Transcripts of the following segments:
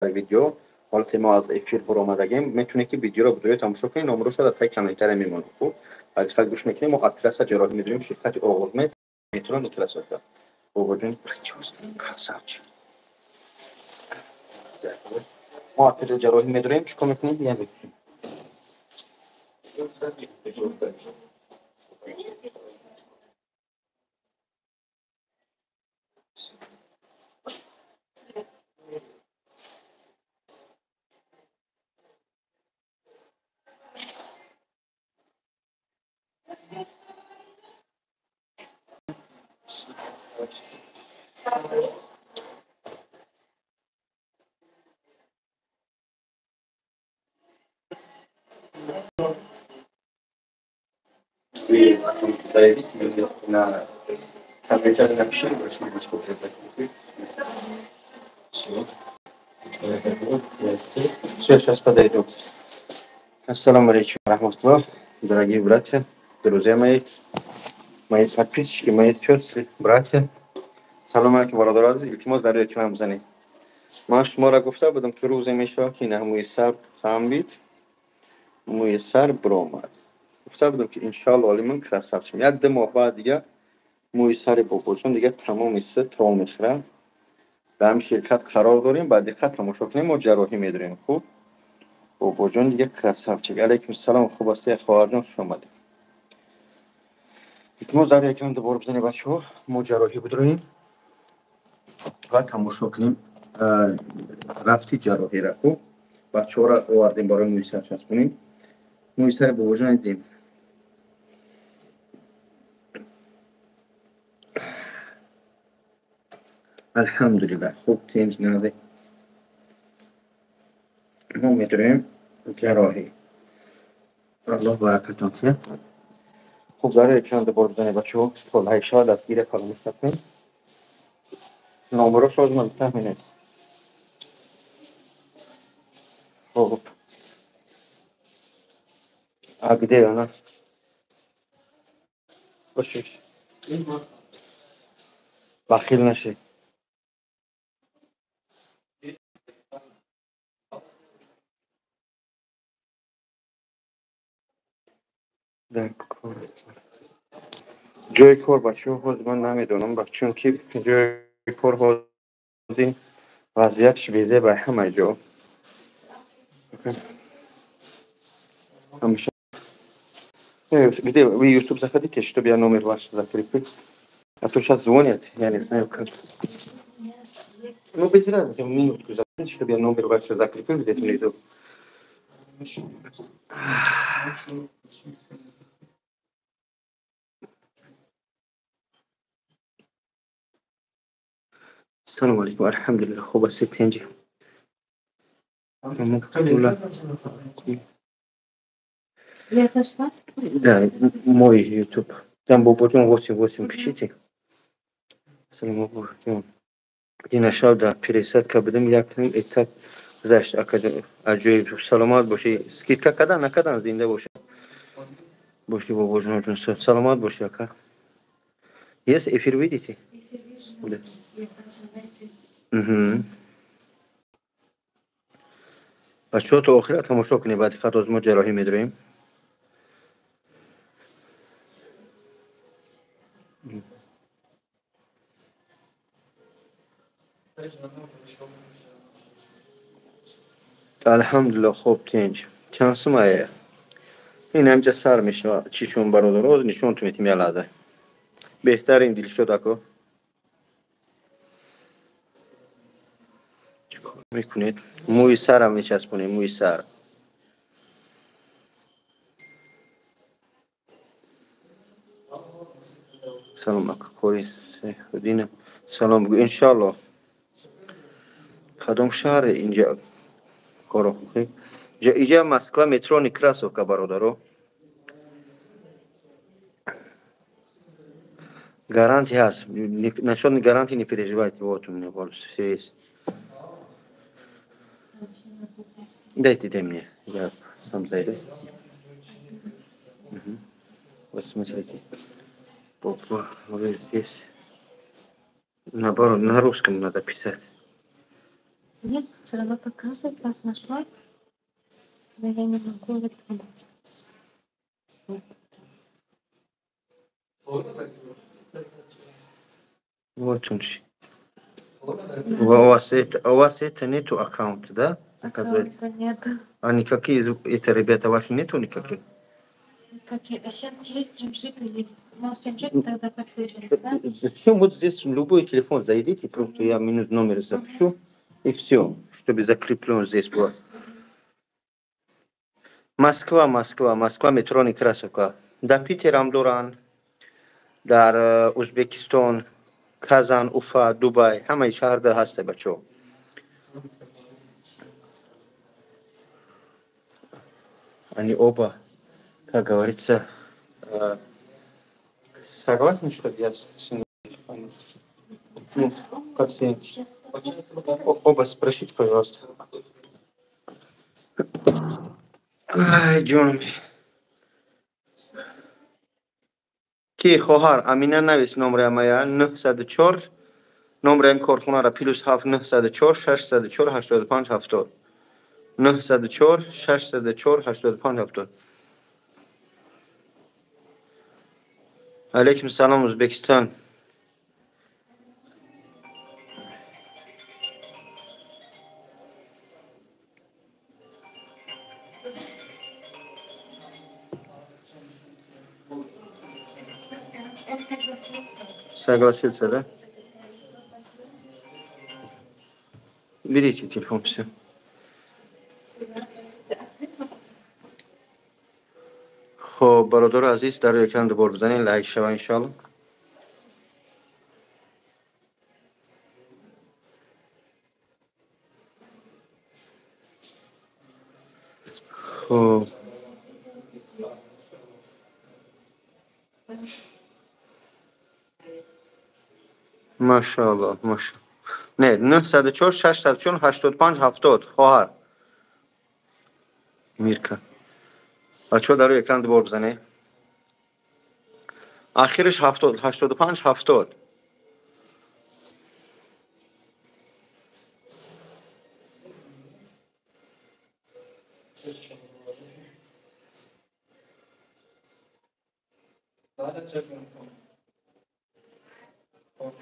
Видео ҳолати мо аз эфир буромадагем, метавонед, ки видеоро бидуред, тамошо кунед. Номерошо дар таи комментария мемонад. Хуб, ба диққат гӯш мекунем. Мо оператсия ҷарроҳӣ медорем, ширкати Оғозмед, метро Некрасовка. Бобоҷон красавчик. Мо оператсия ҷарроҳӣ медорем. Чӣ кор мекунем? Я мекунем. Вы потом заявите или на комментарий напиши, большой Все. Все, сейчас подойду. Ассаламу алейкум, рахматуллах, дорогие братья, друзья мои, мои подписчики, мои сестры, братья. Салом алейкум, бародари азиз, илтимос, дар экран бизанед. Ман шуморо гуфта будам, ки рӯзе мешавад, ки ина мӯи сар хамбид, мӯи сар биромад. Гуфта будам, ки иншоалло оли ман красавчик. Як 2 моҳ баъд дига мӯи сари бобоҷон дига тамоми сир то мехӯрад. Дар ҳамин ширкат қарор дорем, ба диққат тамошо кунем, мо ҷарроҳӣ медорем. Хуб, бобоҷон дига красавчик. Алейкум салом, хуб ҳастед, хоҳарҷон, хуш омадед. Илтимос, дар экран дубора бизанед, бачаҳо, мо ҷарроҳӣ бидроем ва тамошо кунем рафти ҷарроҳиро. Хуб, бачаҳоро овардем барои мӯи сар часпонем. Мӯи сари бобоҷон дидем. Алҳамдулиллаҳ, хуб, тинҷ назе. Мо медорем ҷарроҳӣ. Аллоҳ баракатон диҳад. Хуб, дар экран дубора бизанед, бачаҳо, то лайк шавад, дастгирия фаромӯш накунед. Номерошро ман таҳминед. Хуб. А где она? Бошиш. Бахил наши. Дар кор. Ҷои кор, бачаҳо, ҳозир ман намедонам, чунки ҷои кор ҳозир вазъиятш безеба ҳама ҷо. Ҳамеша. Где вы YouTube заходите, чтобы я номер ваш закрепил? А то сейчас звонят, я не знаю как. Ну, без разницы, минутку заходите, чтобы я номер ваш закрепил здесь внизу. Салом алейкум, алҳамдулиллаҳ, хуб ҳастед, тинҷи? Я зашла? Да, мой YouTube. Там бобоҷон 8-8 пишите. Салом, бобоҷон. Дина шаб дар пересадка будем, як ним этап гузашт, акаҷон, аҷоиб, саломат бошӣ. Скидка кардан, накардан, зинда бошӣ. Бошӣ, бобоҷон, саломат бошӣ, ака. Есть эфир, видите? Эфир вижу. Да. Я должна найти. Угу. Бачаҳо, то охира тамошо кунед, баъди хат мо ҷарроҳӣ медорем. Алҳамдулиллаҳ, хуб, тинҷ. Чанд сумае? Ин ҳамҷа сар мешавад. Чӣ чун бародаро нишонтон метим як лаҳза. Беҳтарин, Дилшод ако. Чӣ кор мекунед? Мӯи сарам мечаспонем, мӯи сар. Салом, ака, кори Сайфуддина. Салом бигӯ, иншоаллоҳ. Кадом шаҳре инҷа коро? Иҷа Москва, метро Некрасовка, бародаро. Гарантия ҳаст. Насчет гарантии не переживайте. Вот у меня волосы все есть. Дайте, дай мне. Я сам зайду. Угу. Вот смотрите. Опа, вот здесь. Наоборот, на русском надо писать. Нет, все равно показывает, вас нашла. Но я не могу выдумать. Вот он. У вас это нету аккаунта, да? Аккаунта нет. А никакие, это ребята ваши нету никаких? Какие? А сейчас есть Джамшит есть. Может, Джамшит тогда подключится, да? Зачем вот здесь любой телефон зайдите, просто я минут номер запишу, и все, чтобы закреплен здесь было. Москва, Москва, Москва, метро Некрасовка. Да Питерам доран, дар Узбекистон, Казан, Уфа, Дубай, ҳамаи шаҳрда ҳаста, бачаҳо. Они оба, как говорится, согласны, что я с ним, ну, как с ним? Оба спросите, пожалуйста. Ай, ҷонам. Ки хоҳар Амина, навис номери амая 904, номери ам корхонара +7 904 604 85 70, 904 604 85 70. Алейкум салом, Узбекистон. Он согласился. Согласился, да? Берите телефон, все. Хоб, бародару азиз, дар экран дубор бизанед, лайк шава, иншоалло. Хоб, машоалло, маша не 904 604 85 70, хоҳар Мирка. Бачаҳо, дар рӯи экран дубор бизанед, ахираш 70 85 70.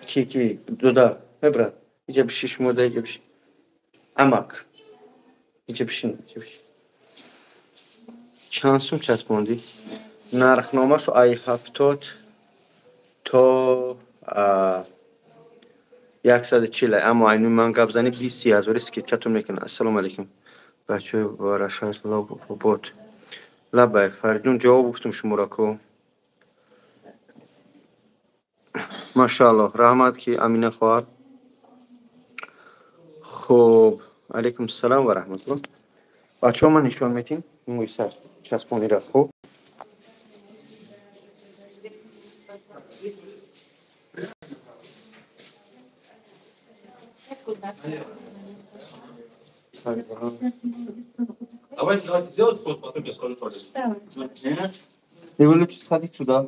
Ки, ки дуда мебра, иҷа биши, шумо да иҷа биши, амак, иҷа бишин, иҷа биши. Чанд сум часпондӣ? Нархномашу ай 70 то 140, аммо айнуи ман гап зани, 20 ҳазори скидкатон мекунад. Ассалому алайкум, бачаҳои Барашаробод. Лаббай, Фаридун, ҷавоб гуфтум шуморо ку. Машааллоҳ, раҳмат, ки Амина хоҳар. Хуб, алайкум салом ва раҳматуллоҳ. Бачаҳо, ман нишон метим мӯи сар часпонира. Хуб. Давайте, давайте сделать фото, потом я скажу фото. Давайте. Вы лучше сходить сюда,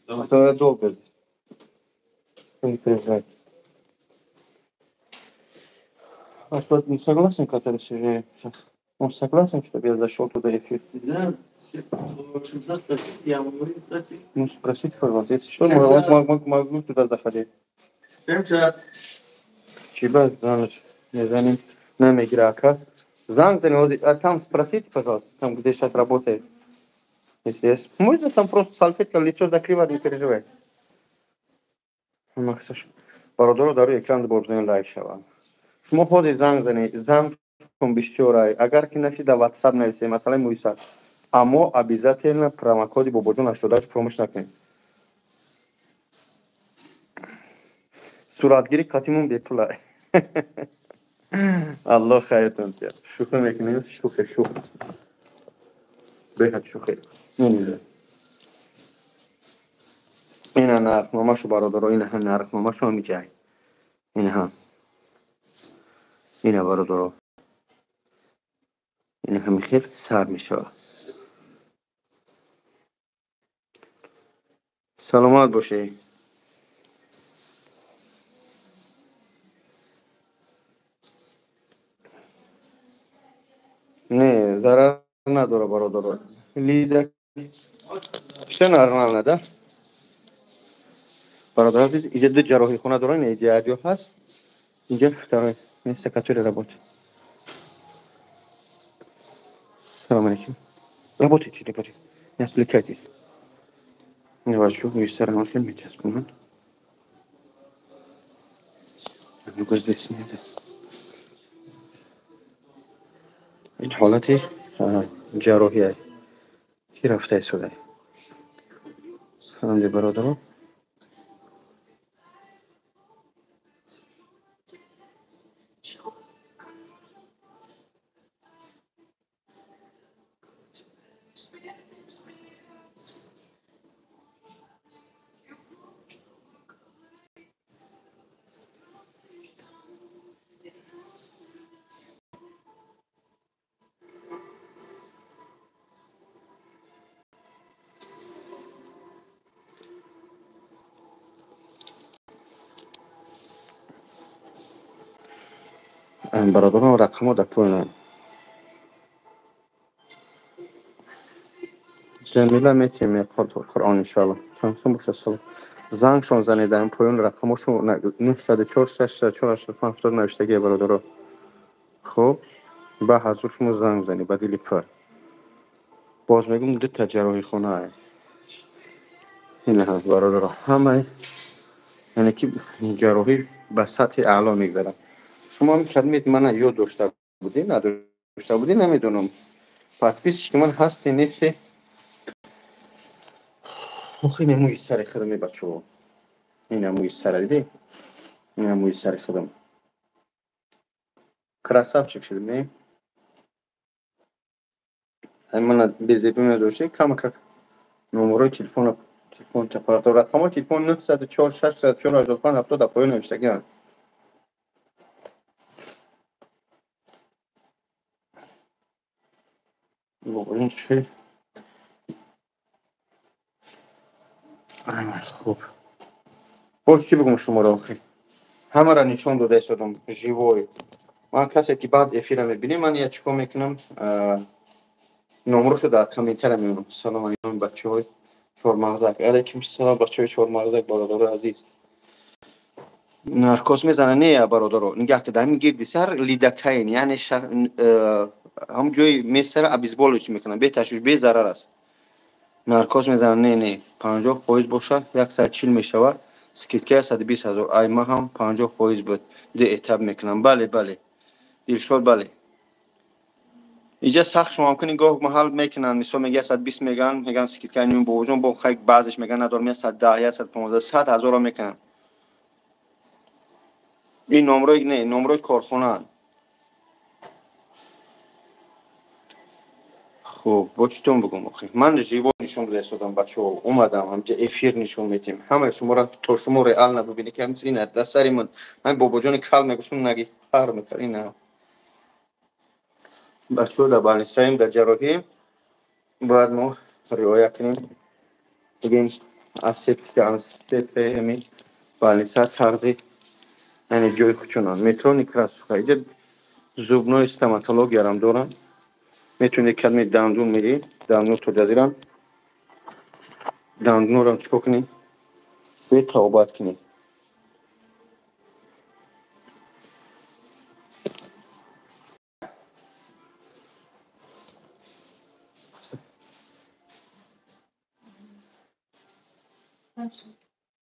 а то я долго здесь. Не переживайте. А что, не согласен, который съезжает сейчас? Он согласен, чтобы я зашел туда эфир? Да, я могу спросить. Ну, спросите, пожалуйста. Если что, могу туда заходить. Чиба, значит, не заним, намегира. Занг занял, а там спросите, пожалуйста, там, где сейчас работает. Если есть. Можно там просто салфетка лицо закрывать, не переживай. Бародаро, дар экран дубор бизанед, лайк шавад. Шумо ҳозир занг занед, занг бисёрай. Агар ки наши, дар WhatsApp нависед, масалаи мӯи сар. Аммо обязательно промокоди Бобоҷон 88 фаромӯш накунед. Суратгири қатимон бепула. Аллоҳ хайртон диҳад. Шӯхӣ мекунем, шӯхе, шӯх. Беҳад шӯхе. Ина нархномашу, бародаро, ина ҳам нархномашу ҳамиҷай. Ина ҳам. Ина, бародаро. Ина ҳами хел сар мешавад. Саломат бошед. Зарар надора, бародаро. Лида все нормально, да? Бародар азиз, инҷа ду ҷарроҳихона доран, инҷа як ҷо ҳаст, инҷа второе место, которое работает. Салом алейкум. Работайте, работайте. Не отвлекайтесь. Бачо, мӯи сарам хеле мечаспонанд. Ну-ка, здесь нет. Ин ҳолати ҷарроҳие ки рафта истода. Салом бародаро. Бародарон, рақамҳо дар поёнанд. Ҷамила метиҳем Қуръон, иншоалло. Чанд сум бошад сол. Зангшон занед, дар поён рақамҳошон 904 604 85 70 навиштагие, бародаро. Хуб, ба ҳазур шумо занг бизанед ба дили пур. Боз мегӯм, дута ҷарроҳихона. Ин ҳаст, бародаро, ҳамаи яъне ки ҷарроҳӣ ба сатҳи аъло мегзарад. Шумо ҳам кадмед мана ёд дошта будӣ, надошта будӣ, намедонам. Подписчики ман ҳасте, несте. Охи, ина мӯи сари худам, бачаҳо. Ина мӯи сара дидӣ? Ина мӯи сари худам. Красавчик шудем, не? Мана безебӣ медошти, камакак номерои телефона, телефон тапарто, рақамҳои телефон 904 604 85 70 дар поён навиштагианд. Ин чӣ? Хуб. Боз чӣ бигӯм шуморо охир? Ҳамаро нишон дода истодам живой. Ман касе ки баъд эфира мебинем, ман я чӣ кор мекунам? Номерошо дар комментария мемонам. Салом алейкум, бачаҳои чормағзак. Алейкум салом, бачаҳои чормағзак, бародарои азиз. Наркоз мезана, не, бародаро. Нигаҳ ки дар ҳамин гирди сар лидокаин, яъне ҳам ҷои месара обезболивающий мекунанд, беташвиш, безарар аст. Наркоз мезананд, не, не, 50% бошад, 140 мешавад, скидка 120 ҳазор. Ай, ман ҳам 50% буд, ду этап мекунам. Бале, бале. Дилшод, бале. Иҷа сахт шумо ҳамкунӣ гоҳ маҳал мекунанд, мисол мега 120 меган, меган скидка ним бобоҷон, бо хай баъзеш меган надорам 110, 115, 100 ҳазорро мекунанд. Ин номрои не, номрои корхонаанд. Хуб, бо читон бигӯм охир? Ман живо нишон дода истодам, бачаҳо, омадам, ҳамҷа эфир нишон медиҳем. Ҳамаи шуморо то шумо реально бибинед, ки ҳамчи ина дар сари ман, ҳамин бобоҷони кал мегуфтам, наги фар мекард ина. Бачаҳо, дар больницаем, дар ҷарроҳием, бояд мо риоя кунем. Бигем асептика, антисептика ҳамин больница тарзи, яъне ҷои хучунанд. Метро Некрасовка. Иҷа зубной стоматологиярам дорам. Метавонед кадме дандун мегирӣ, дандун то ҷазирам. Дандунорам чӣ кор кунӣ? Бетавбат кунӣ.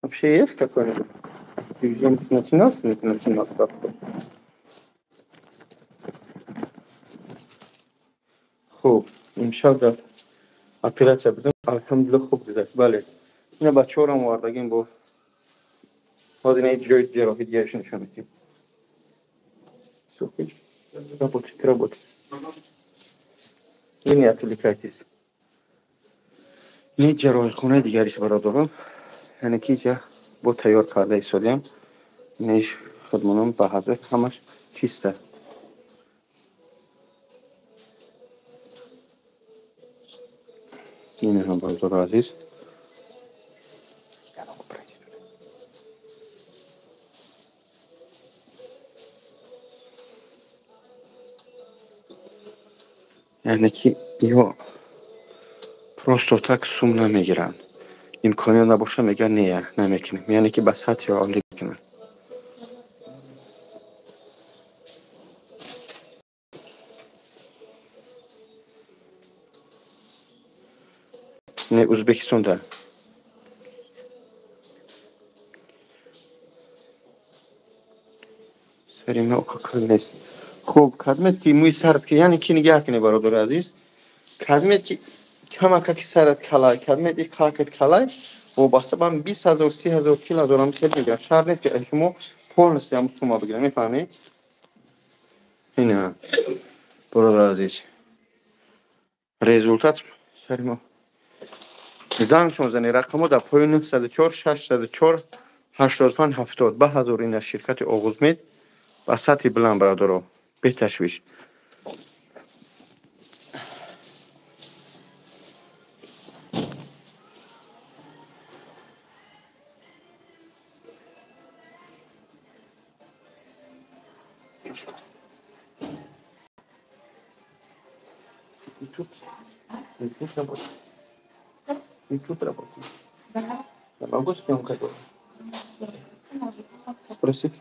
Вообще есть какой-нибудь? Ты начинался, не начинался? Хуб, имшаб дар оператсия будем, алҳамдулилла, хуб гузашт. Бале. Ина бачаҳоро овардагим бо ҳозир ина ҷои ҷарроҳӣ дигарашо нишон медиҳем. Работайте, работайте. И не отвлекайтесь. Ин ҷарроҳихонаи дигариш, бародарон. Яъне ки иҷа бо тайёр карда истодем. Инаш хидмонам ба ҳазр ҳамаш чиста. Ин ҳам, бародари азиз. Яъне ки ё просто так сум намегиранд. Имконият набоша, мегӯянд, не, намекунем. Яъне ки ба сатҳи олӣ мекунанд. Не, Узбекистонда. Сари ма кал нест. Хуб, кадмет ки мӯи сарат ки, яъне ки нигаҳ кунед, бародари азиз, кадмет ки камака ки сарат калай, кадмет и қакат калай, вобаста ба 20 000, 30 000, 40 000 хел мегирад. Шарт нест, ки шумо полностью ҳам сума бигиред, мефаҳмед? Ина, бародари азиз, результат сари мо. Зангшон зани, рақамҳо дар поён: 904 604 85 70. Ба ҳазор ина ширкати Оғузмед ба сатҳи баланд, бародаро, беташвиш. И тут, здесь работает. И тут работает. Да. Я могу съемка делать? Спросить.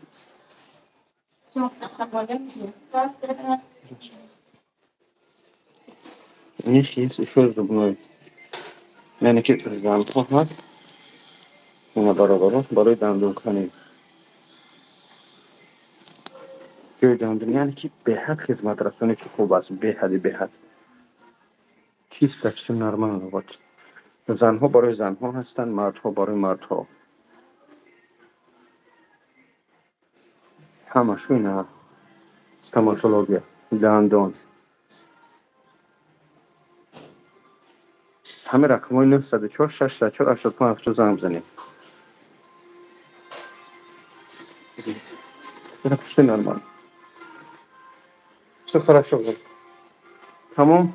Все. У них есть еще зубной. Яъне ки занҳо ҳаст. Ина, бародаро, барои дандонканӣ. Ҷои дандон, яъне ки беҳад хизматрасонӣ ки хуб аст, беҳади беҳад. Чисто, всё нормально, вот. Занҳо барои занҳо ҳастанд, мардҳо барои мардҳо. Ҳамашу ина стоматология, дандон. Ҳамин рақамҳои 904 604 85 70 занг бизанед. Всё нормально. Всё хорошо. Тамом?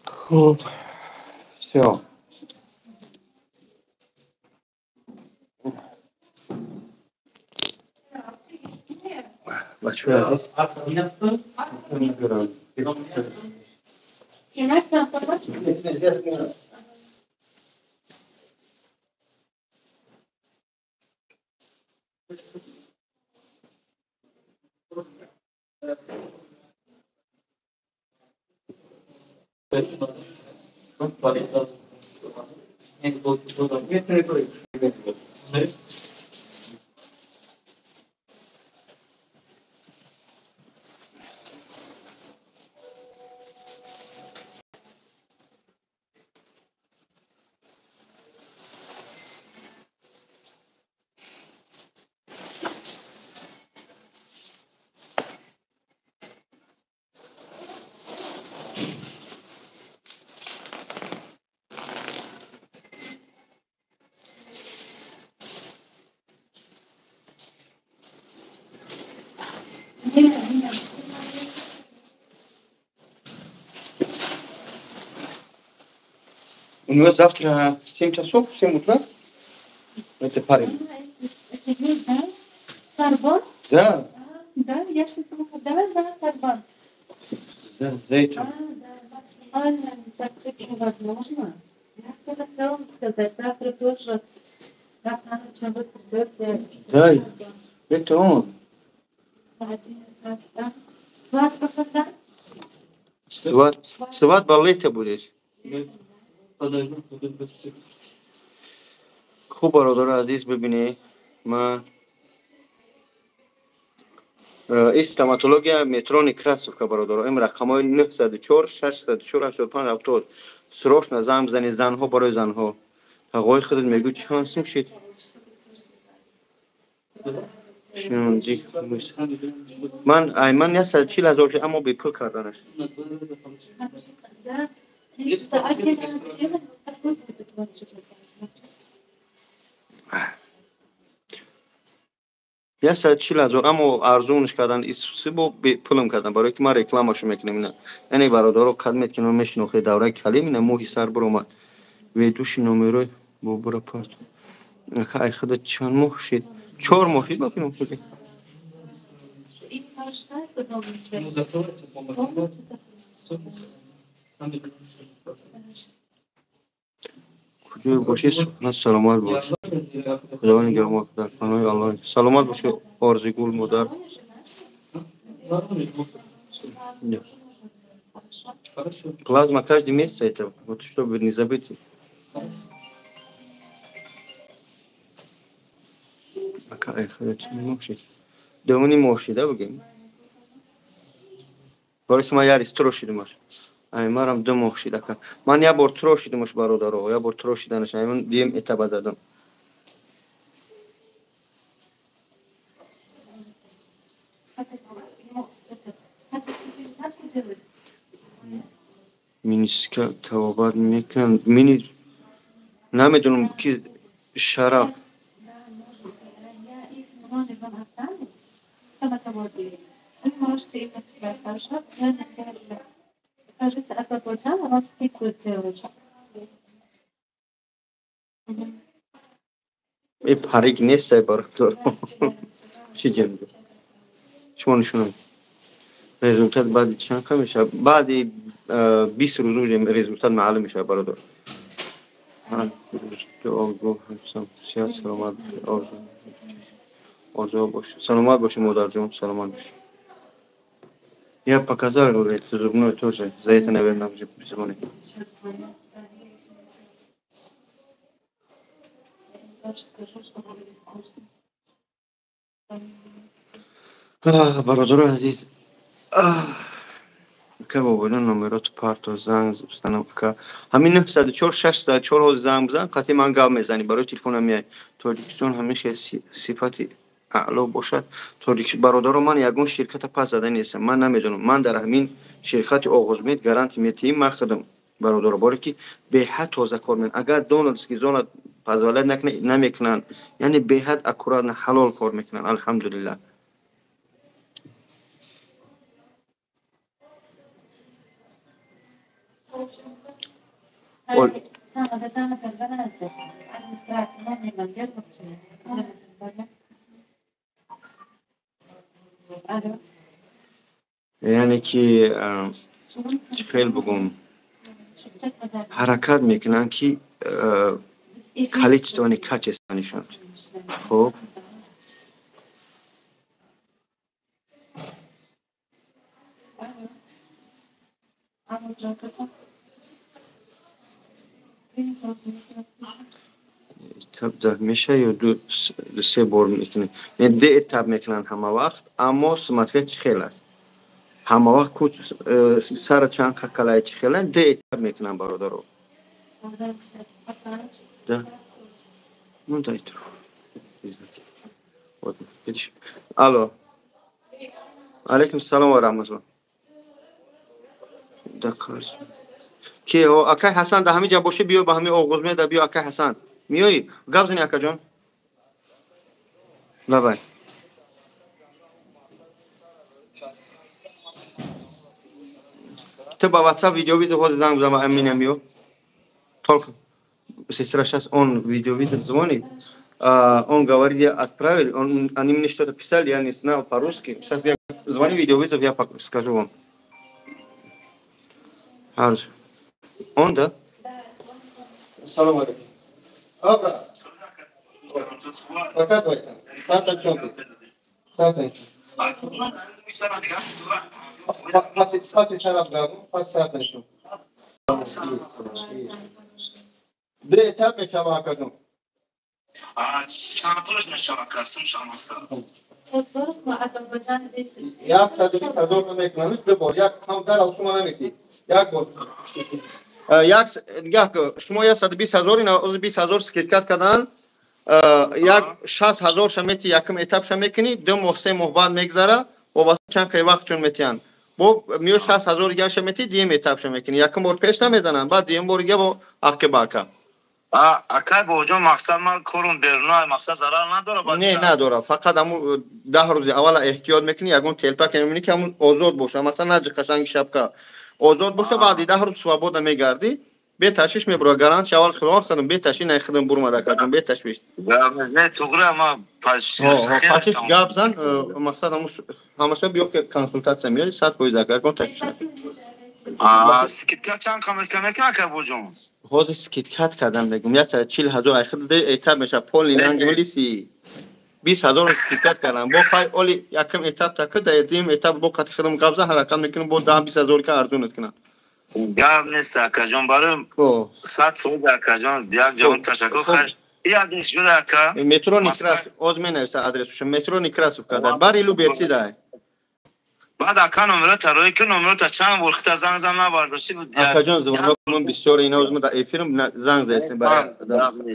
Хуб. Всё. Бачаҳои азиз, Снимать вам помочь? Нет, нет. У него завтра в 7 часов, в 7 утра. Это парень. Это есть, да? Сарбон? Да. Да, я что-то да, да, Сарбон. Да, за этим. Да, да, максимально закрыть невозможно. Я хотела вам сказать, завтра тоже Хасанович, вы придете. Да, это он. Да. Свадьба когда? Свадьба лето будет. Хуб, бародари азиз, бибинед, ман ин стоматология, метро Некрасовка, бародаро, ин рақамҳои 904 604 85 70, срочно занг бизанед. Занҳо барои занҳо. Тағои худат мегӯ, чанд сум шид? Ман ай ман 140 000 шид, аммо бепул карданаш. Да, отдельно делаем, вот такой будет у вас результат. 140 000, аммо арзонш кардан, бо пулм кардан, барое ки ман рекламашо мекунам. Ина, яъне, бародаро, кадмет ки мешинохед, давраи калим, ина моҳи сар биромад ведуши номерои бобура парт. Ай худа чанд моҳ шид? 4 моҳ шид ба филм худӣ. Ну, закрывается, по-моему. Куҷое бошӣ, саломат бош. Худованд нигаҳбон, дар паноҳи Аллоҳ. Саломат бошӣ, Орзигул модар. Плазма каждый месяц это, вот чтобы не забыть. Ака, ай худа чанд моҳ шид? 2.5 моҳ шид, бигем. Барои ки ман як рис трошидимаш. Ай марам 2 моҳ шид ака. Ман як бор трошидимаш бародаро, як бор трошиданаш, ай ман дуюм этапа задам. Миниска тавобат мекунам. Мини намедонам ки шараф. Вы можете им написать, хорошо? Скажите, а Бабаджан вам скидку сделают. И парик нест, ай бародар. Чӣ ҷем? Шумо нишонам. Результат баъди чанд кам мешавад? Баъди 20 рӯз уже результат маълум мешавад бародар. Ман дуогоҳ ҳастам. Сиҳат саломат бошед. Орзу. Орзу бош. Саломат бошед модарҷон, саломат бошед. Я показал это зубной тоже. За это, наверное, уже звонит. Бародари азиз, ака бобоҷон номероту парто занг занам ака. Ҳамин 904 604 ҳозир занг бизан, қатъи ман гап мезанӣ, барои телефонам меяй. Тоҷикистон ҳамин хел сифати аъло бошад. Тоҷик бародаро, ман ягон ширката пас зада нестам. Ман намедонам. Ман дар ҳамин ширкати Оғозмед гарантия метиҳим ман худам бародаро, боре ки беҳад тоза кор мекунанд. Агар донорский зона позволять намекунанд, яъне беҳад аккуратно ҳалол кор мекунанд. Алҳамдулиллаҳ. Яъне ки чӣ хел бигӯм, ҳаракат мекунанд ки количество не качество нишон. Хуб, этап да меша ё ду се бор мекунанд? Ду этап мекунанд ҳама вақт, аммо смотря чӣ хел аст. Ҳама вақт куч сара чанд қакалай чӣ хела ду этап мекунанд бародаро. Да. Ну дай трубку. Извините. Вот, видишь. Алло. Алейкум салом ва раҳматуллоҳ. Да карз. Ки акай Ҳасан да ҳамин ҷа бошӣ, биё ба ҳамин Оғозмед да биё акай Ҳасан. Миёӣ? Гап зани акаҷон. Лабай. Ту ба WhatsApp видеовызов ҳозир занг бизан, Амина миё. Только сестра сейчас он видеовызов звонит. Он говорит, я отправил, они мне что-то писали, я не знал по-русски. Сейчас я звоню видеовызов, я скажу вам. Он, да? Да. Салам алейкум. Абра. Показывай там. Сам там что ты? Сам там что? Ду этап мешава акаҷон. Як саду бист ҳазор намекунанд, ду бор, як ҳам дар шумо наметиҳед. Як бор. Як нигаҳ кун, шумо 120 ҳазор, ина 20 ҳазор скидкат кардан, як 60 ҳазор ша мети, якум этап ша мекунӣ, 2 моҳ, 3 моҳ баъд мегзара, вобаста чанд қай вақт чун метиҳанд. Бо миё 60 ҳазор дига ша мети, дуюм этап ша мекунӣ. Якум бор пеш намезананд, баъд дуюм бор дига бо ақиба ака. Акай бобоҷон, мақсад ман корум беруна, мақсад зарар надора баъд? Не, надора. Фақат ҳамун 10 рӯзи аввала эҳтиёт мекунӣ, ягон телпак мемонӣ ки ҳамун озод боша, масалан наҷи қашанги шапка озод боша, баъди 10 рӯз свобода мегардӣ, Беташвиш мебура, гарант аввал худованд худам беташвиш най худам бурмада акаҷон, беташвиш. Не, туғра ма пачиш гап зан, мақсад ҳамаша биё ки консултатсия меояд, 100% акаҷон ташвиш накун. Скидка чанд қамр мекунад ака Бобоҷон? Ҳозир скидкат кардам мегум, 140 ҳазор ай худ этап мешавад, полный ранги лиси 20 ҳазор скидкат кардам. Бо пай оли якум этап таки дар дуюм этап бо қати худам гап зан ҳаракат мекунам, бо 10-20 ҳазор ка арзонат кунам. Гап нест акаҷон, барои 100% акаҷон, як ҷавон ташаккур. Хайр, и адрес шуда ака? Метро Некрасов, оз менависа адресуша, метро Некрасовка дар бари Люберци дай. Баъд ака номерота рӯй ки номерота чанд бор хита занг зан набардошти. Акаҷон, звонок ман бисёр ина оз дар эфирм занг заестем.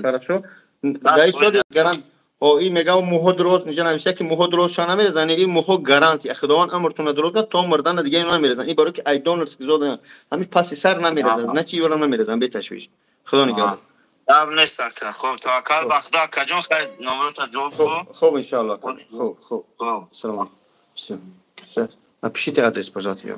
Хорошо. Дай шуд гарант. О, ин мегам муҳо дроз, инҷа нависта ки муҳо дроз ша намерезан, ин муҳо гарантия. Худованд амртона дроз кард, то мурдана дига ино намерезан. Ин барои ки ай донорс зода ҳамин паси сар намерезан, значит ёра намерезан, беташвиш. Худо нигаҳдор. Гап нест ака. Хоб, таваккал ба Худо акаҷон, хайр, номерота ҷавоб кун. Хоб, иншоаллоh. Хоб, хоб. Салом алейкум. Всё. Всё. Напишите адрес, пожалуйста, я.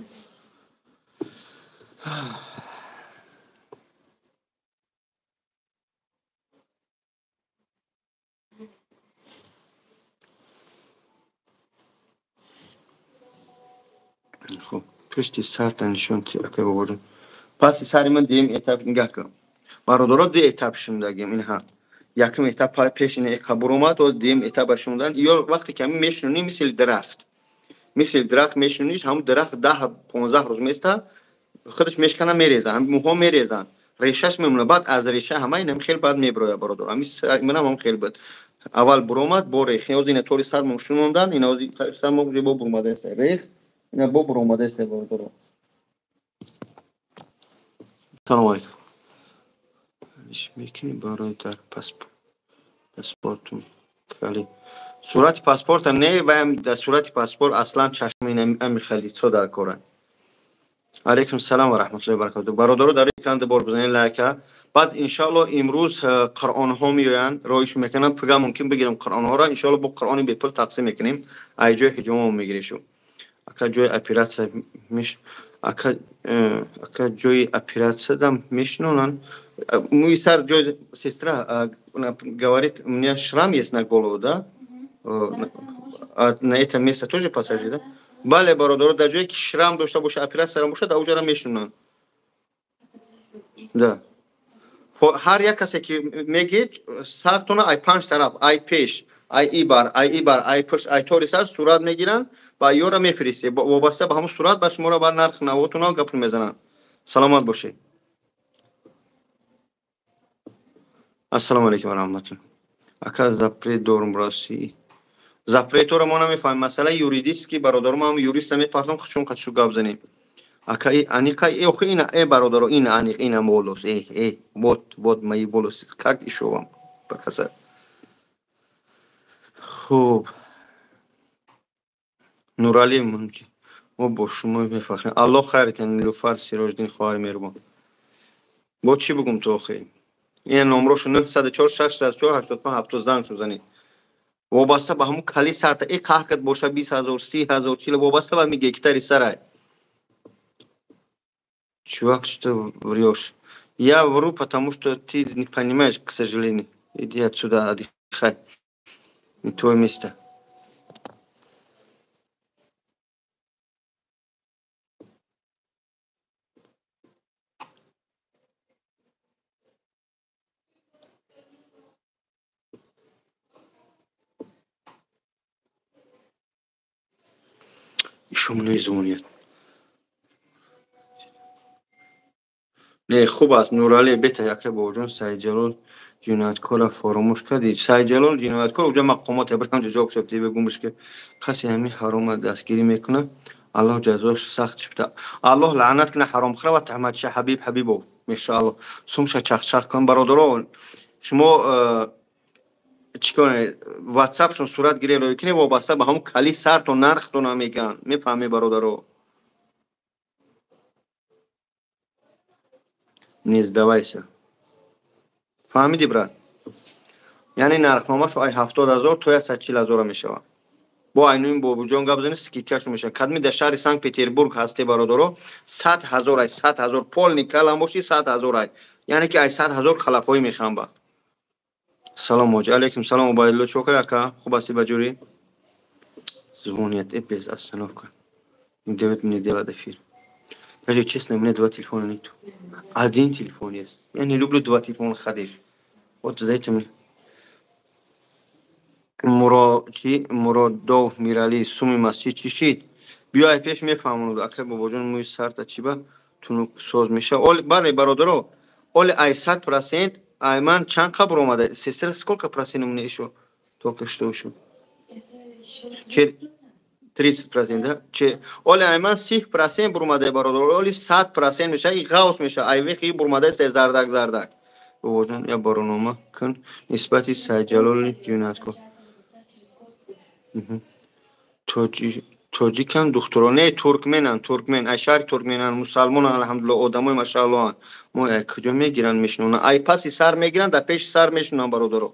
Хуб, пушти сарта нишон ти акай бобоҷон. Паси сари ман дуюм этап нигаҳ кун. Бародаро ду этап шундагим инҳа. Якум этап пеш ина эқа буромад, оз дуюм этапа шундан. Ё вақте ки ҳамин мешунӣ мисли дарахт. Мисли дарахт мешуниш, ҳамун дарахт 10-15 рӯз места, худаш мешкана мереза, ҳамин муҳо мерезанд. Решаш мемонад, баъд аз реша ҳама инам хел баъд меброяд бародаро. Ҳамин манам ҳам хел буд. Аввал буромад, бо рех. Оз ина тори сар мон шунондан, ина оз сар мон бо буромада аст. Рех ина бо буромада аст бародаро. Салом алейкум. Иш мекунӣ барои дар паспортум кали. Сурати паспорта не, ваям дар сурати паспорт аслан чашми ами халисо дар коранд. Алейкум салом ва раҳматуллоҳи ва баракатуҳ. Бародаро дар экран бор бизанед лайка. Баъд иншоаллоҳ имрӯз қуръонҳо меоянд, роиш мекунам, пага мумкин бигирам қуръонҳоро, иншоаллоҳ бо қуръони бепул тақсим мекунем. Ай ҷои ҳиҷомо мегиришу. Ака ҷои оператсия меш ака ака ҷои оператсия дам мешинонанд. Муи сар ҷои сестра говорит, у меня шрам есть на голову, да? На это место тоже посажи, да? Бале бародаро, дар ҷое ки шрам дошта боша, оператсия боша, дар оҷара мешунанд. Да. Ҳар як касе ки мегӯед, сартона ай панҷ тараф, ай пеш, ай ибар, ай ибар, ай пушт, ай тори сар сурат мегиранд ва ёра мефиристед. Вобаста ба ҳамон сурат ба шуморо ба нарх навотуна гап мезананд. Саломат бошед. Ассалому алайкум ва раҳматуллоҳ. Ака запрет дорум рости. Запретора мо намефаҳмем. Масъалаи юридически бародаро мо ҳам юриста мепартом, чун қадшу гап занем. Ака и аниқа э охи ина э бародаро ина аниқ ина волос э э вот вот мои волосы как ещё вам показать. Хуб. Нурали мо бо шумо мефахрем. Аллоҳ хайртан Нилуфар Сироҷиддин хоҳари меҳрубон. Бо чӣ бугум ту охи? Ина номрошу 904 604 85 70 занг шуд занед. Вобаста ба ҳамун кали сарта э қаҳкат боша 20 ҳазор, 30 ҳазор, 40 вобаста ба ҳамин гектари сарай. Чувак, что врешь? Я вру, потому что ты не понимаешь, к сожалению. Иди отсюда, отдыхай. Не твое место. Ещё мне звонят. Не, хуб аст, Нурали, бета яке бобоҷон Саидҷалол ҷинояткорро фаромӯш кардӣ. Саидҷалол ҷинояткор, уҷа мақомот ябрам ҷавоб шуд, бегумш ки касе ҳамин ҳарома дастгирӣ мекунад, Аллоҳ ҷазош сахт шуда. Аллоҳ лаънат кунад ҳаромхӯра ва таҳматша Ҳабиб Ҳабибов. Иншоаллоҳ. Сумша чахчах кун бародаро. Шумо чӣ кунед? WhatsApp-шон сурат гиред, рӯй кунед, вобаста ба ҳамон кали сартон нархтона мегӯянд. Мефаҳмед бародаро? Не сдавайся. Фаҳмидӣ, брат? Яъне нархномашо ай 70 ҳазор то 140 ҳазора мешавад. Бо айнуин бобуҷон гап занед, скидкашо мешавад. Кадми дар шаҳри Санкт Петербург ҳасте бародаро, 100 ҳазор ай, 100 ҳазор полный калам боши 100 ҳазор ай. Яъне ки ай 100 ҳазор халапҳои мехам ба. Салом ҳоҷи. Алейкум салом Убайдулло, чокар ака, хуб ҳастӣ ба ҷурӣ? Звонят и без остановка. Не дает мне делать эфир. Даже честно, у меня два телефона нету. Один телефон есть. Я не люблю два телефона ходить. Вот дайте мне. Муро чи Муродов Мирали суми масҷид чӣ шид? Биё ай пеш мефаҳмонад. Акай бобоҷон мӯи сарта чӣ ба тунук соз мешавад? Оли бале бародаро, оли ай 100% ай ман чанд қабр омада? Сестра, сколько процент у меня ещё? Только что ещё? Это еще 30%, да? Че оли ай ман 30% бурмада бародаро, оли 100% мешавад, и ғавс мешавад. Ай вехи бурмада се зардак зардак. Бобоҷон, я баронома кун нисбати Сайҷалоли ҷинояткор. Тоҷикан духтуро не туркменан, туркмен, ай шаҳри туркменан, мусалмонан, алҳамдулилла, одамои машааллоҳан. Мо ай куҷо мегиранд, мешинонанд? Ай паси сар мегиранд, дар пеши сар мешинонанд бародаро.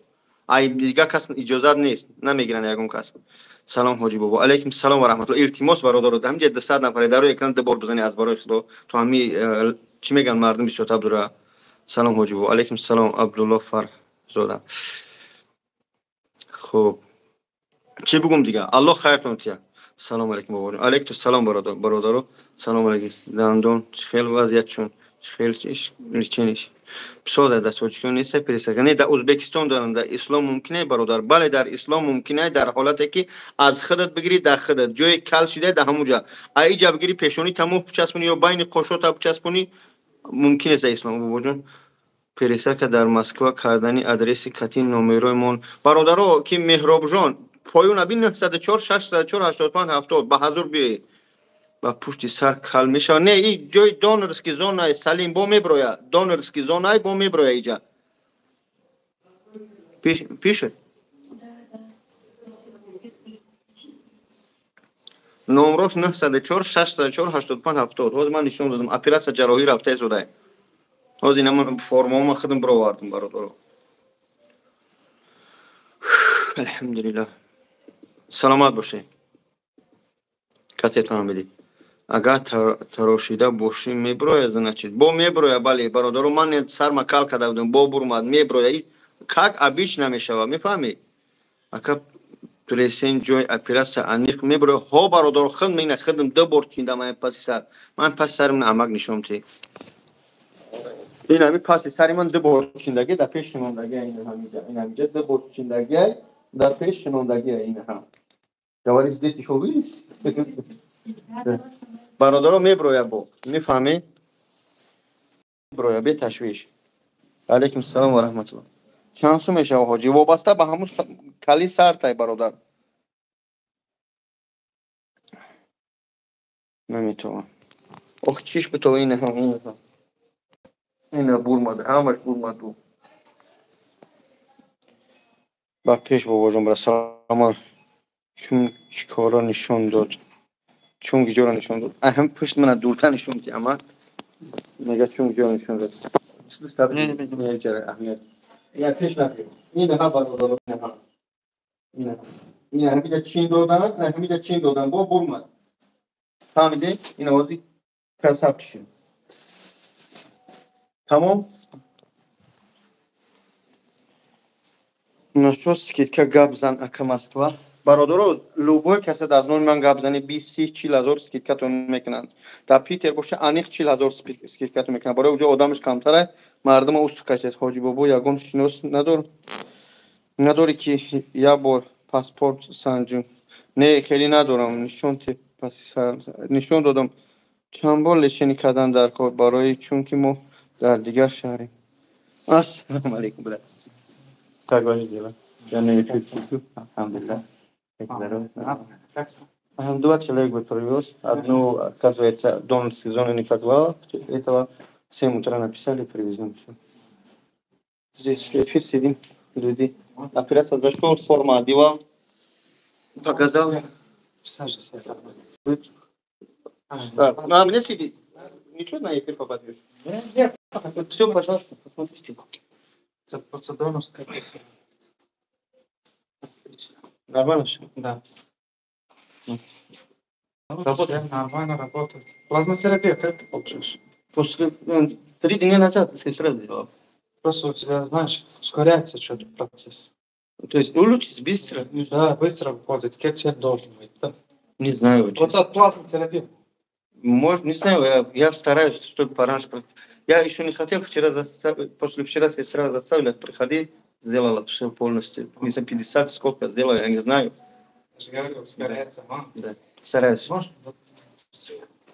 Ай дигар кас иҷозат нест, намегиранд ягон кас. Салом ҳоҷи бобо. Алейкум салом ва раҳматулло. Илтимос бародаро, ҳамҷа 200 нафаре дар рӯи экран ду бор бизанед аз барои Худо, то ҳами чӣ мегӯянд мардум бисёртар дура. Салом ҳоҷи бобо. Алейкум салом Абдулло Фарҳзода. Хуб. Чӣ бигӯм дигар? Аллоҳ хайртон тия. Салом алейкум бобоҷон. Алейкум салом бародаро. Салом алейкум. Дандон чӣ хел вазъиятшон? Чӣ хел лечение ш? Писода дар Тоҷикистон нест пересадка. Не, дар Ӯзбекистон доранд. Дар ислом мумкин е бародар? Бале, дар ислом мумкин е, дар ҳолате ки аз худат бигирӣ дар худат. Ҷое кал шида дар ҳамун ҷа. Ай иҷа бигирӣ пешонӣ тамом бичаспонӣ ё байни қошота бичаспонӣ мумкин нест дар ислом бобоҷон. Пересадка дар Москва кардани адреси кати номерои мон. Бародаро ки Меҳробҷон поён аби 904 604 85 70 ба ҳазур биёед. Ба пушти сар кал мешавад. Не, и ҷои донорский зонаи Салим бо меброя. Донорский зонаи бо меброя иҷа. Пишет? Да. Спасибо. Номрош 904 604 85 70. Ҳозир ман нишон додам. Оператсия ҷарроҳӣ рафта истодай. Ҳозир ина ман формаома худам бировардам бародаро. Алҳамдулиллаҳ. Саломат бошед. Касетонам бидед. Агар тарошида бошӣ меброя, значит. Бо меброя, бале, бародаро, ман сарма кал карда будам, бо бурмад, меброя. Как обычно мешавад, мефаҳмӣ? Ака плесен ҷои оператсия аниқ меброя. Ҳо бародаро, худм ина худм ду бор чиндам ай паси сар. Ман паси сари ман амак нишон те. Ин ҳами паси сари ман ду бор чиндаги, дар пеш шинондаги ин ҳамиҷа. Ин ҳамиҷа ду бор чиндаги, дар пеш шинондаги ин ҳам. Говоришь, здесь ещё видишь? Бародаро меброя бо. Мефаҳмӣ? Меброя, беташвиш. Алейкум салом ва раҳматуллоҳ. Чанд сум мешавад ҳоҷӣ? Вобаста ба ҳамун кали сартай бародар. Наметавонам. Ох, чиш бито ин ҳам, ин ҳам. Ина бурмад, ҳамаш бурмад бу. Ба пеш бобоҷон бира саломат. Чун чикора нишон дод? Чун гиҷоро нишон дод? Ай ҳам пушт мана дуртар нишон ди ама. Мега чун гиҷоро нишон дод. Не, не, не. Не, чара аҳамият. Я пеш накунед. Ин ҳа бародаро, ин ҳа. Ин ҳа. Ин ҳамиҷа чин додан, ҳамиҷа чин додан, бо бурмад. Фаҳмидед? Ин овози красавчик шуд. Тамом? Нашуд скидка гап зан ака Москва. Бародаро, любой касе аз номи ман гап зани 20, 30, 40 ҳазор скидкатон мекунанд. Дар Питер боша аниқ 40 ҳазор скидкатон мекунанд. Барои уҷо одамаш камтара, мардума усту кашед. Ҳоҷи бобо ягон шинос надор? Надорӣ ки як бор паспорт санҷум? Не, хеле надорам. Нишон те паси сар нишон додам. Чанд бор лечение кардан дар кор барои чунки мо дар дигар шаҳрем. Ассалому алейкум, брат. Как ваши дела? Я на эфире. Алҳамдулиллаҳ. Как здоровье? Два человека привез. Одну, оказывается, дом сезона не позвал. Этого в 7 утра написали, привезем все. Здесь эфир сидим, люди. Операция зашел, форма одевал. Показал. Да, на мне сидит. Ничего на эфир попадешь. Все, пожалуйста, посмотрите. Это просто донорская песня. Нормально все? Да. Работает? Нормально работает. Плазмотерапия как ты получаешь? После 3 дня назад сестра сделала. Просто у тебя, знаешь, ускоряется что-то процесс. То есть улучшится быстро? Да, быстро выходит. Как человек должен быть, да? Не знаю. Вот от плазмотерапии. Может, не знаю, я стараюсь, чтобы пораньше. Я еще не хотел, вчера, после вчера сестра заставила, приходи, сделала все полностью. Не знаю, 50 сколько сделала, я не знаю. Я же говорю, ускоряется. А? Да, стараюсь. Может?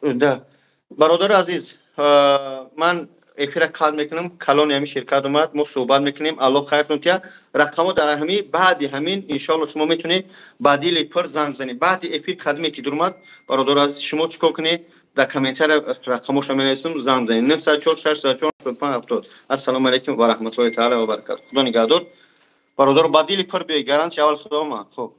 Да. Бародари азиз, ман эфира қатъ мекунам. Калони ҳамин ширкат омад, мо суҳбат мекунем. Аллоҳ хайртон тия. Рақамҳо дар ҳамин, баъди ҳамин, иншоалло, шумо метавонед ба дили пур занг бизанед. Баъди эфир кадме ки дуромад, бародари азиз, шумо чӣ кор кунед? Дар комментария рақамҳоша менависам, занг бизанед: 904 604 5 70. Ассалому алайкум ва раҳматуллоҳи таала ва баракату. Худо нигаҳдор, бародаро. Ба дили пур биёед, гарантия аввал худома. Хуб.